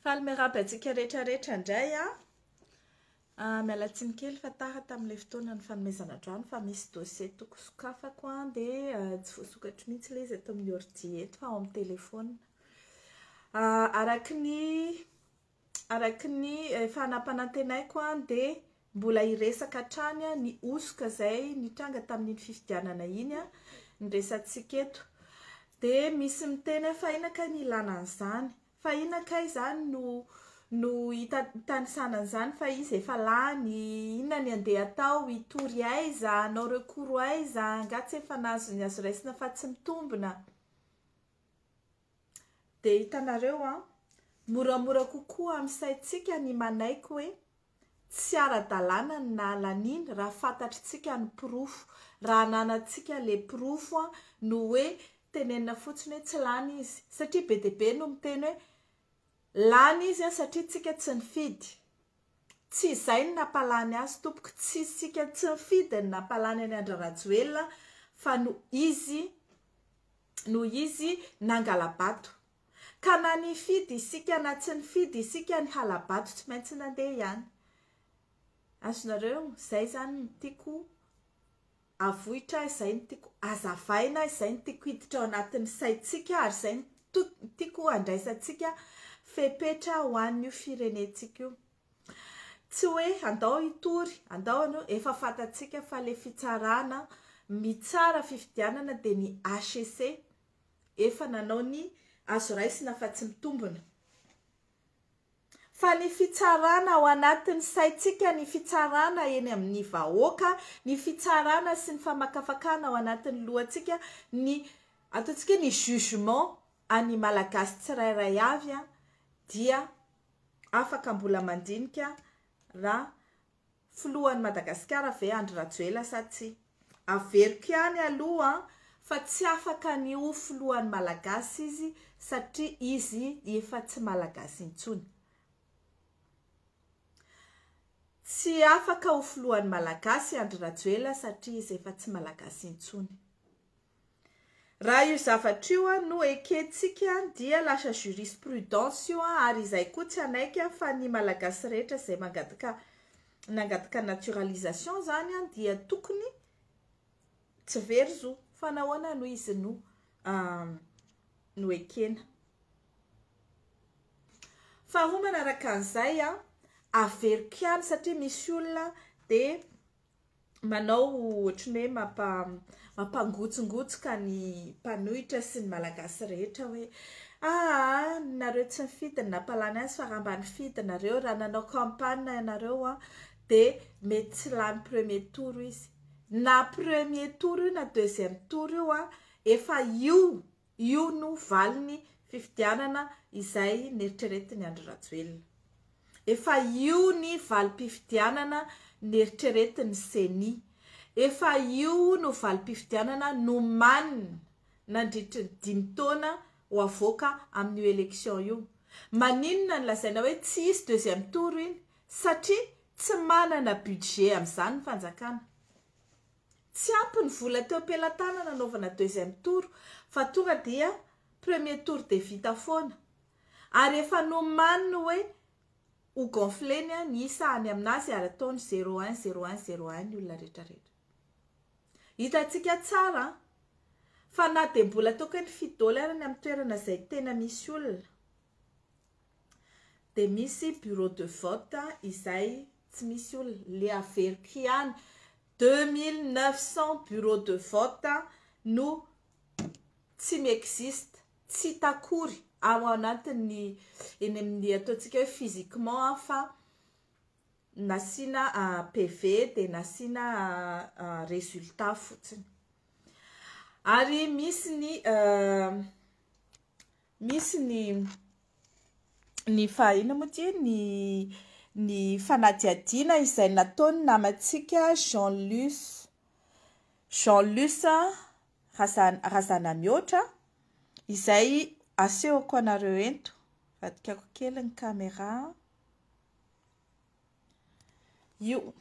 Faly miarahaba antsika rehetra rehetra indray an. Ah, miala tsiny kely fa tara tamin'ilay fotoana ny fanomezana androany fa misy dossier toko sokafako an dia ah, tsy voasokatro mihitsy ilay izy eto amin'ny ordi eto fa ao amin'ny téléphone. Ah, araky ny araky ny efa nampanantenaiko an dia mbola hiresaka hatrany ny hosoka izay nitranga tamin'iny fifidianana iny ny resatsika eto. Dia misy miteny hoe fa inona kay ny ilana an'izany? Fa inona kay izany no no hitanisana an'izany fa izy efa lany, inona ny andeha atao, hitory aiza, hanao recours aiza, angaha tsy efa nahazo ny azo raisina fa tsy mitombina? Dia hitanareo an, moramora kokoa amin'ny saintsika ny manaiky hoe tsy ara-dalàna ny nahalaniany raha fantatritsika ny porofo, raha ananantsika le porofo an, no hoe tenenina fotsiny hoe tsy lany izy, satria be dia be no miteny hoe lany izy an satria tsika tsy nifidy, tsy izay no nampalany azy tompoko, tsy isika tsy nifidy no nampalany an'i Andry Rajoelina fa noho izy noho izy nangala-bato. Ka na nifidy isika na tsy nifidy isika ny hala-bato tsy maintsy nandeha ihany. Azonareo? Izay izany no tiako avoitra, izay no tiako azavaina, izay no tiako hiditra ao anatin'ny saintsika ary izay no tiako handraisantsika fepetra ho an'io firenentsika io. Tsy hoe andao hitory, andao hanao, efa fantatsika fa le fitsarana mitsara fifidianana dia ny HCC efa nanao ny azo raisina fa tsy mitombina. Fa ny fitsarana ao anatin'ny saintsika, ny fitsarana eny amin'ny vahoaka, ny fitsarana sy ny famakafakana ao anatin'ny lohantsika, ny ataontsika hoe ny jugement an'ny Malagasy tsirairay avy dia afaka mbola mandinika raha filohan'i Madagasikara ve Andry Rajoela sa tsia. Averiko ihany aloha fa tsy afaka ny ho filohan'ny Malagasy izy satria izy efa tsy Malagasy intsony. Tsy afaka ho filohan'ny Malagasy Andry Rajoela satria izy efa tsy Malagasy intsony. Raha io zavatra io no ekentsika dia lasa jurisprudence io ary izay koa tsy hanaiky fa ny Malagasy rehetra izay mangataka nangataka naturalisation izany dia tokony tsy very zo fa nahoana no izy no no ekena. Faharoa manaraka an'izay averiko ihany satria misy olona dia manao ohatry ny hoe mampa mampangotsongotsoka ny mpanohitra sy ny Malagasy rehetra hoe aa nareo tsy nifidy ny nampalany azy fa raha mba nifidy nareo, raha nanao campagne ianareo an dia mety tsy lany premier tour izy. Na premier tour io na deuxième tour io an, efa io io no valiny fifidianana izay neritreretin'i Andry Rajoelina. Efa io ny valim-pifidianana neritreretin'ny Ceni. Efa io no valim-pifidianana nomanina nandritry ny dimy taona ho avoaka amin'io élection io. Maninona no lazaina hoe tsy hisy deuxième tour iny? Satria tsy manana budget amin'izany ny fanjakana. Tsy ampy ny vola teo am-pelatanana anaovana deuxième tour fa tonga dia premier tour dia vita foana. Ary efa nomaniny hoe ho gonfleny ny isa any aminazy ary ataony zéro un zéro un zéro un ny olona rehetra rehetra. Hitantsika tsara fa na dia mbola ataoko hoe ny fidôly ary ny amin'ny toerana izay tena misy olona dia misy bureau de vote izay tsy misy olona. Le averiko ihany 2900 bureau de vote no tsy mi-existe, tsy hita akory ao anatin'ny eny amin'ny ataontsika hoe physiquement fa nasiana PV dia nasiana résultat fotsiny. Ary misy ny misy ny ny fa inona moa ity ny ny fanadihadiana izay nataon'ny namantsika Jean Luce Jean Luce Razanamihoatra izay asehoko anareo ento. Vadikako kely ny caméra. Io.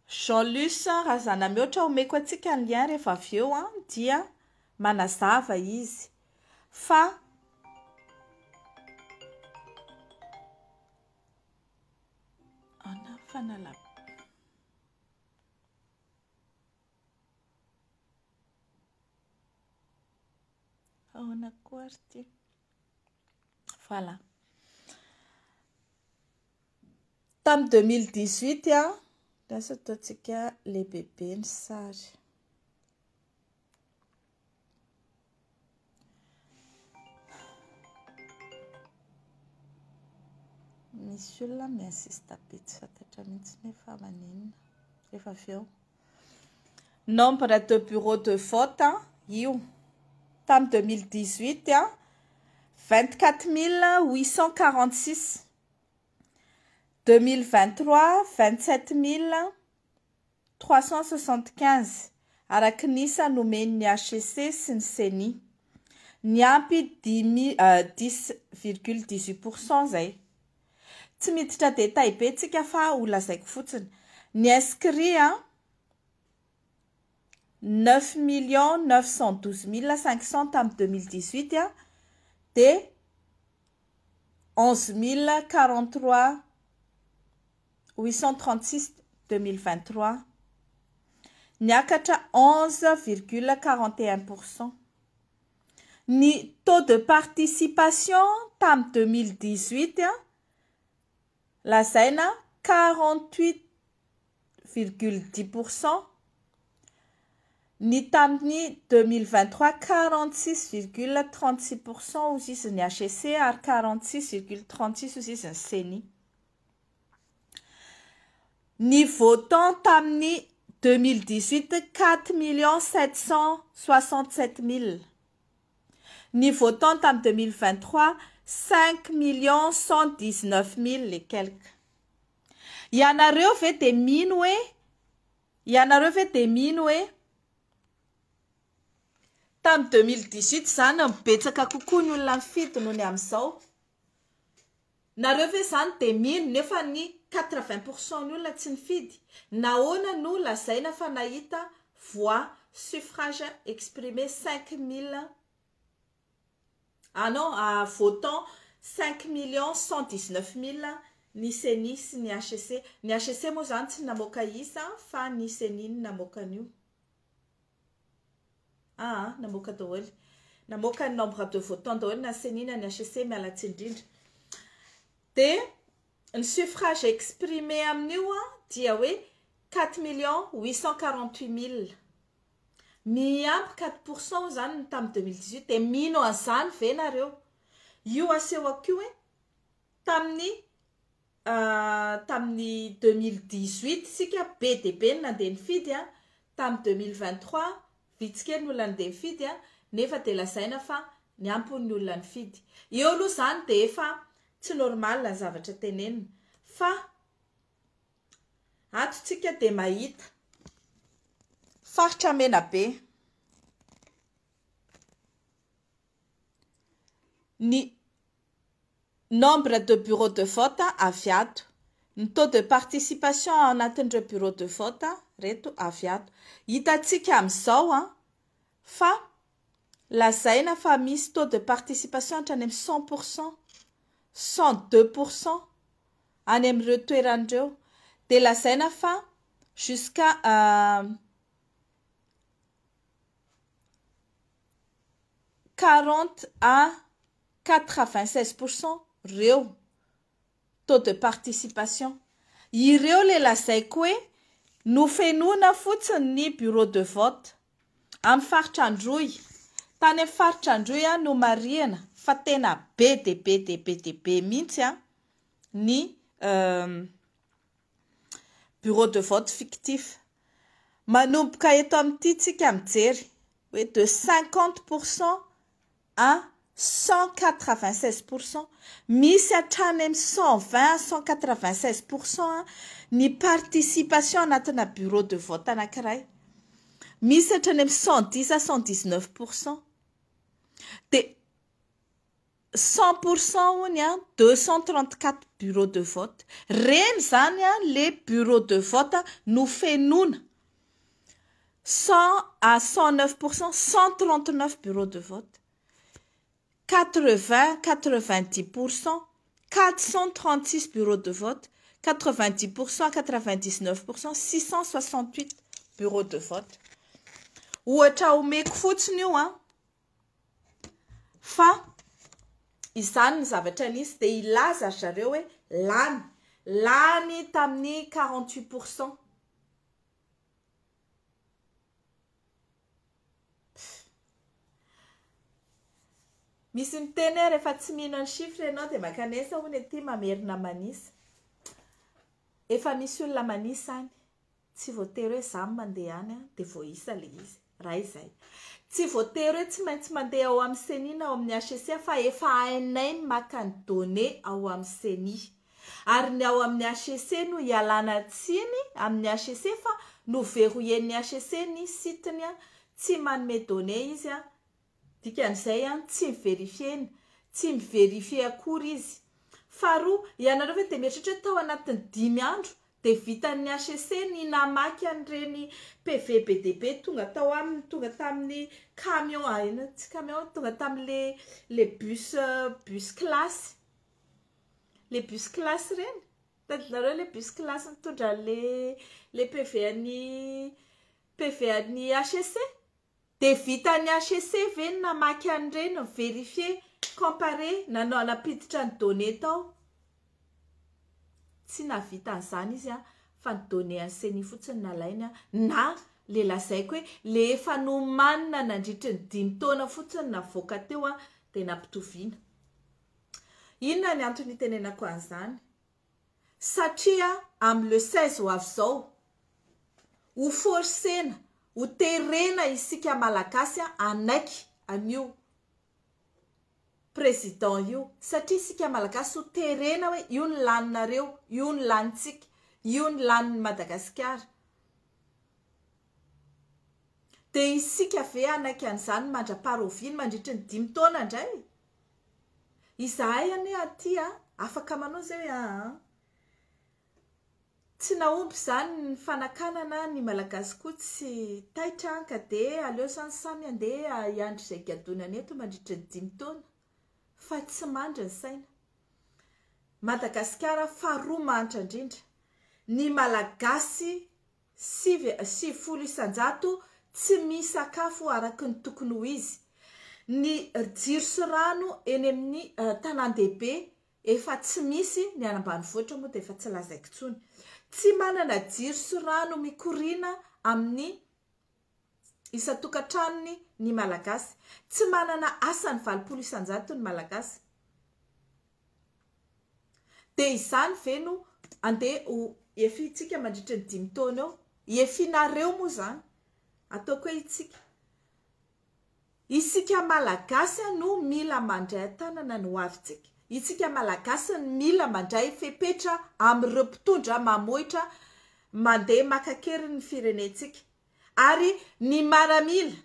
Jean Luce Razanamihoatra omeko antsika ny lien rehefa avy eo dia manazava izy fa. Fanala. Ahoana koa ary ity? Voilà. Tamin'ny 2018 a, lasa ataontsika lehibebe ny sary. Misy olona mi-insiste be tsy fantatra mihitsy nefa maninona rehefa avy eo. Nombre de bureau de vote io tamin'ny 2018 24846, 2023 27375 araka ny isa nomen'ny HCC sy ny CENI. Niampy dimy 10,18% zay. Tsy miditra détail be tsika fa ho lazaiko fotsiny. Ny inscrit 9 912 500 tamin'ny 2018 de 11 043 836 2023. Niakatra 11,41%. Ny taux de participation tamin'ny 2018 lazaina 48,10%, ny tamin'ny 2023 46,36% ozy izy ny HCC ary 46,36 ozy izy ny CENI. Ny votant tamin'ny 2018 4 767 000, ny votant tamin'ny 2023 5 119 000 et quelque. Ianareo ve de mino hoe, ianareo ve de mino hoe tamin'ny 2018 zany mibetsaka kokoa ny olona mifidy noho ny amin'izao? Nareo ve zany de mino nefa ny 80% ny olona tsy nifidy? Nahoana no lazaina fa nahita voix suffrage exprimé 5000, ah non, votant 5 119 000 ny CENI sy ny HCC? Ny HCC moa zany tsy namoaka isa fa ny CENI ny namoaka an'io. Ah, namoaka daholo, namoaka ny nombre de votants daholo na CENI na ny HCC, miala tsiny indrindra. De ny suffrage exprimé amin'io dia hoe 4 848 000, miampy 4% zany ny tamin'ny 2018. De mino an'izany ve nareo io asehoko io hoe tamin'ny 2018 sika be de be ny nandeha nifidy, tamin'ny 2023 vitsy kely ny olona nandeha nifidy, nefa de lazaina fa niampy ny olona nifidy eo aloha zany? De efa tsy normal ny zavatra tenenina. Fa ato tsika de mahita faritra mena be ny nombre de bureau de vote avy ato, ny taux de participation ao anatin'ireo bureau de vote reto avy ato. Hitantsika amin'izao fa lazaina fa misy taux de participation hatrany amin'ny 100%, 102% any amin'ireo toeran'ireo. De lazaina fa jusqu'à 40 à 96% reo taux de participation ireo. Le lazaiko hoe nofenoina fotsiny ny bureau de vote amin'ny faritra Androy. Tany amin'ny faritra Androy no marihana fa tena be de be de be de be mihitsy ny bureau de vote fictif. Manomboka eto amin'ity tsika mijery hoe de 50% à 196%, misy hatrany amin'ny 120, 196% ny participation anatina bureau de vote anankiray, misy hatrany amin'ny 110 à 119%, de 100% ony 234 bureau de vote reny zany le bureau de vote no fenona 100 à 109%, 139 bureau de vote, 80, 90%, 436 bureau de vote. 90 pourcent, 99 %, 668 bureau de vote. Ohatra omeko fotsiny io a, fa izany ny zavatra nisy. De ilaza ry zareo hoe lany tamin'ny 48 %. Misy miteny hoe rehefa tsy mino ny chiffre ianao dia makanesa hono aty mamerina manisa. Efa misy olona manisa any, tsy voatery hoe za mandeha any a dia voaisa le izy. Raha izay tsy voatery hoe tsy maintsy mandeha ao amin'ny CENI na ao amin'ny HCC, fa efa hainay ny maka ny données ao amin'ny CENI ary ny ao amin'ny HCC. No ialana tsiny amin'ny HCC fa noverrouillen'ny HCC ny site-ny a, tsy manome données izy a. Dikan'izay a, tsy mivérifiena, tsy mivérifie akory izy. Faharoa, ianareo ve dia mieritreritra hoe tao anatin'ny 5 andro dia vitan'ny HCC ny namaky an'ireny PV be dia be tonga tao aminy, tonga tamin'ny camion, ina, tsy camion, tonga tamin'le le bus classe, le bus classe reny? Tadidinareo le bus classe mitondra le PV an'ny HCC? Dia vitan'ny HCC ve ny namaky an'ireny, ny vérifier, comparer, nanao, nampiditra ny données tao? Tsy nahavita an'izany izy a, fa ny données an'ny CENI fotsiny nalainy a, na le lazaiko hoe le efa nomanina nandritry ny 5 taona fotsiny navoaka teo a, dia nampitoviana. Inona ny antony itenenako an'izany? Satria amin'ny le 16 ho avy izao, ho forcena, ho terena isika malagasy a anaiky an'io président io, satria isika malagasy ho terena hoe io ny laninareo, io ny lanintsika, io ny lanin'ny Madagasikara. Dia isika ve anaiky an'izany mandra-paroviny mandritry ny 5 taona indray? Izahay anie aty a afaka manao zay hoe aa tsy nahomby izany ny fanakanana ny malagasy koa, tsy taitra ka dia aleo zany samy andeha hiandry izay gadonany eto mandritra ny 5 taona, fa tsy mandry ny saina. Madagasikara faharoa mahantra indrindra, ny malagasy 90% tsy misy sakafo araky ny tokony ho izy, ny jiro sy rano eny amin'ny tanàn-dehibe efa tsy misy, ny any ambanivohitra moa dia efa tsy lazaiko intsony. Tsy manana jiro sy rano mikoriana amin'ny isan-tokantranony ny malagasy, tsy manana asa ny 80% ny malagasy. Dia izany ve no andeha ho efintsika mandritra ny 5 taona eo? Efinareo moa zany, ataoko hoe itsika, isika malagasy no mila mandray an-tanana ny hoavintsika. Isika malagasy no mila mandray fepetra amin'ireo mpitondra mamoitra mandeha maka kery ny firenentsika. Ary ny maramila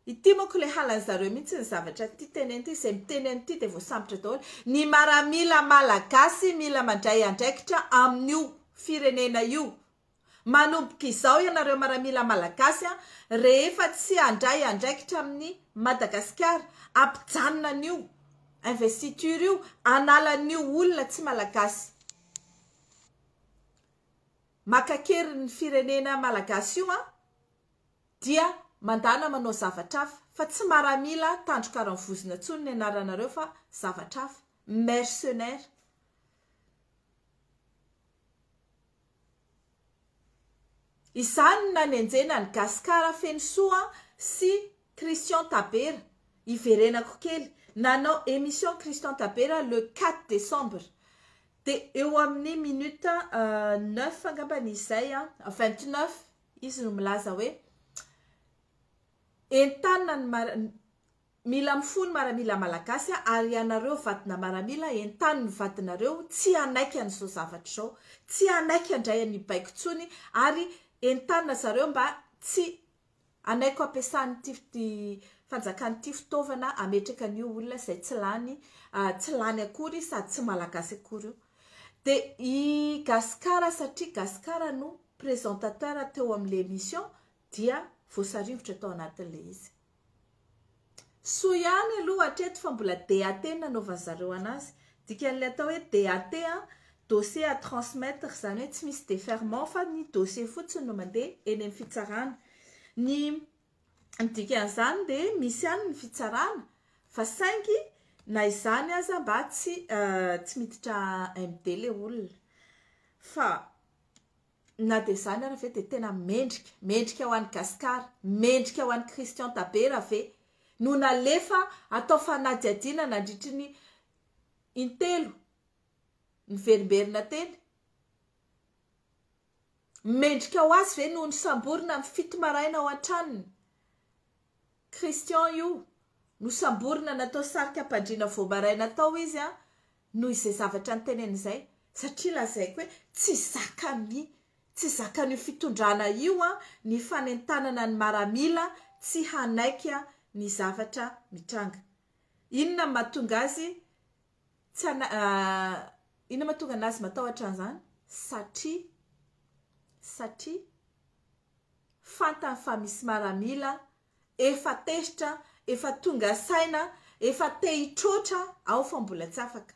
ity manko le halan'ny zareo mihitsy ny zavatra ty teneny ity, izay miteny an'ity dia voasambotra daholo. Ny maramila malagasy mila mandray andraikitra amin'io firenena io. Manomboka izao ianareo maramila malagasy a, rehefa tsy handray andraikitra amin'ny Madagasikara, ampijanona an'io investiture io, analan'io olona tsy malagasy maka kery ny firenena malagasy io a, dia mandana manao zavatra hafa, fa tsy maramila tandroka vozona intsony ny anaranareo fa zavatra hafa, mercenaire. Izany no nanenjena ny Gasikara Fenosoa sy Christian Tabera. Iverenako kely, nanao émission Christian Tabera le 4 décembre, dia eo amin'ny minute 9 angambany izay a, 29, izy no milaza hoe entanina ny mila mifoha ny maramila malagasy ary ianareo vadina maramila, entany ny vadinareo tsy hanaiky an'izao zavatra izao, tsy hanaiky handray ny baiko intsony, ary entanina zareo mba tsy anaiko ampiasan'ity fanjakana ity fitaovana ametraka an'io olona izay tsy lany akory sady tsy malagasy akory io. Dia i Gasikara, satria Gasikara no présentateur teo amin'le émission, dia voasaringotra tao anatin'le izy. Soa ihany aloha hatreto fa mbola DAT nanaovany zareo anazy. Dikan'ilay atao hoe DAT a, dossier à transmettre, izany hoe tsy misy déferment fa ny dossier fotsiny no mandeha eny amin'ny fitsarana. Ny ny dikan'izany dia misy ihany ny fitsarana fa saingy na izany aza mba tsy tsy miditra MD ilay olona. Fa na dia izany ara ve dia tena mendrika, mendrika ho an'i Gasikara, mendrika ho an'i Christian Tabera ve no nalefa atao fanadihadiana nandritry ny intelo niverimberina teny? Mendrika ho azy ve no nosamborina amin'ny 7 maraina ao an-tranony? Christian io, nosamborina natao sarika am-pandriana vao maraina tao izy an, noho izay zavatra niteneniny izay, satria lazaiko hoe tsy zakan'ny, tsy zakan'io fitondrana io an, ny fanentanana ny maramila tsy hanaiky ny zavatra mitranga. Inona no mahatonga azy tsy hana, inona mahatonga anazy matahotra an'izany? Satria, satria fantany fa misy maramila efa tezitra, efa tonga saina, efa te hitroatra ao fa mbola tsy afaka.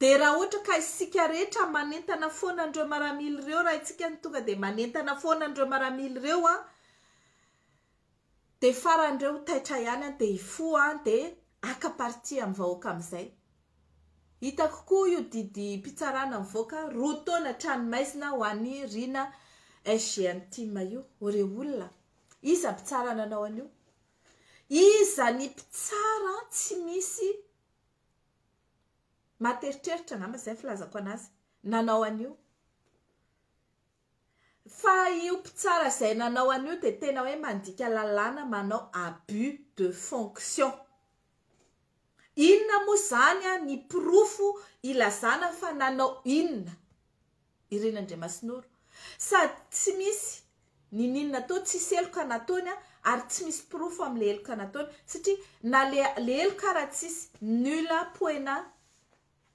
Dia raha ohatra ka isika rehetra manentana foana an'ireo maramila ireo, raha isika no tonga dia manentana foana an'ireo maramila ireo an, dia farany ireo taitra ihany an, dia hifoha an, dia haka parti amin'ny vahoaka amin'izay. Hitako koa io didim-pitsarana mivoaka 2 taona tranomaizina ho an'i Rina SG Antim io. O re olona, iza mpitsara nanao an'io? Iza ny mpitsara tsy misy mahateritreritra angamba izay ny filazako anazy nanao an'io? Fa io mpitsara izay nanao an'io dia tena hoe mandika lalàna, manao abus de fonction. Inona moa izany ny porofo ilazana fa nanao inona i Rina Andriamasinoro? Sady tsy misy niniana natao, tsisy heloka nataony ary tsy misy porofo amin'ilay heloka nataony satria na le le heloka ara tsisy nulla poena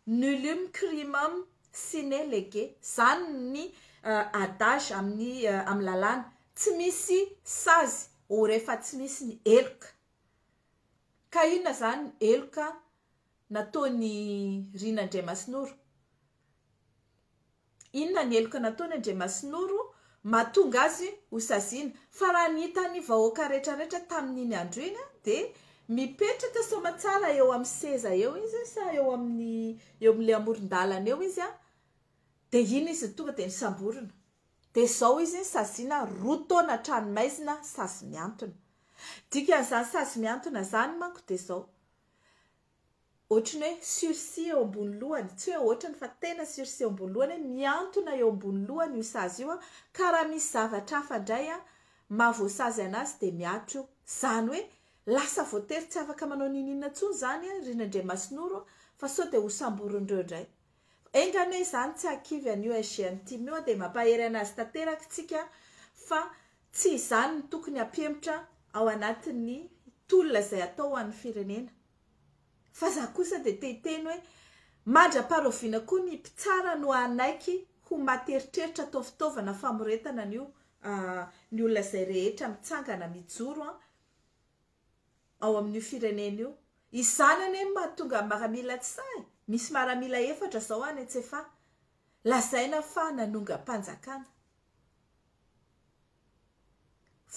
nullum crimem sine lege, izany ny adage amin'ny amin'ny lalàna, tsy misy sazy ho rehefa tsy misy ny heloka. Ka inona izany heloka nataon'i Rina Andriamasinoro? Inona ny heloka nataony Andriamasinoro mahatonga azy ho saziana? Fa raha ny hitan'ny vahoaka rehetrarehetra tamin'iny andro iny dia mipetraka soamatsara eo amin'ny seza eo izy sa eo amin'ny eo amin'ilay amoron-dalana eo izy dia iny izy tonga dia nisamborina. Dia izao izy saziana 2 taona an-tranomaizina sazy mihantona. Dikan'izany sazy mihantona izany manko dia izao, ohatry ny hoe sursis eo ambony lohany, tsy hoe ohatrany fa tena sursis eo ambony lohany, hoe mihantona eo ambony lohany io sazy io, ka raha misy zavatra hafa indray mahavoasazy anazy dia mihatra io. Izany hoe lasa voatery tsy afaka manao n'inon'inona intsony izany Rina Andriamasinoro fa sao dia hosamborin'ireo indray. Enga anie izany tsy hahakivy an'io SGN Team io dia mampahery anazy tanteraka isika fa tsy izany no tokony hampihemotra ao anatin'ny tolona izay atao ho an'ny firenena. Fa za kosa dia te hiteny hoe mandra-paharoviana koa ny mpitsara no hanaiky ho maty eritreritra atao fitaovana famoretana an'io ny olona izay rehetra mitsangana mijoro ao amin'io firenena io. Izany anie no mahatonga ny maramila tsy sahy. Misy maramila 4 izao any Antsefaha. Lazaina fa nanongam-panjakana.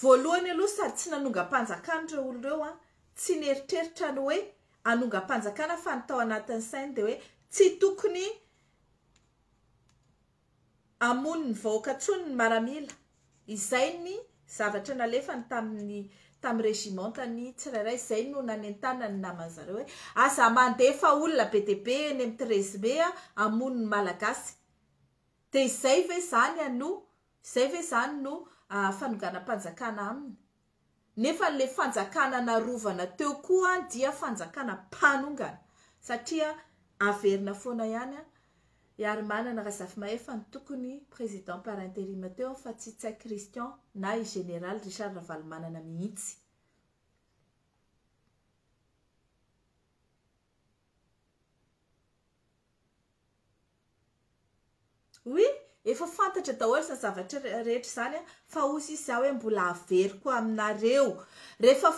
Voalohany aloha sady tsy nanongam-panjakana ireo olona ireo an, tsy nieritreritra ny hoe hanongam-panjakana fa ny tao anatin'ny sainy dia hoe tsy tokony hamono ny vahoaka intsony ny maramila. Izay ny zavatra nalefany tamin'ny tamin'ny régimentany tsirairay, izay no nanentanany ny naman'ny zareo hoe aza mandefa olona be dia be eny amin'ny 13 mai hamono ny Malagasy. Dia izay ve izany no izay ve izany no fanonganam-panjakana aminy? Nefa ilay fanjakana narovana teo koa dia fanjakana mpanongana satria averina foana ihany Iharimanana Razafimahefa no tokony président par intérim teo fa tsy Ntsay Christian na i Général Richard Ravalomanana mihitsy. Oui, efa fantatra daholo izany zavatra rehetra izany fa hoy sisa izaho hoe mbola averiko aminareo. Rehefa.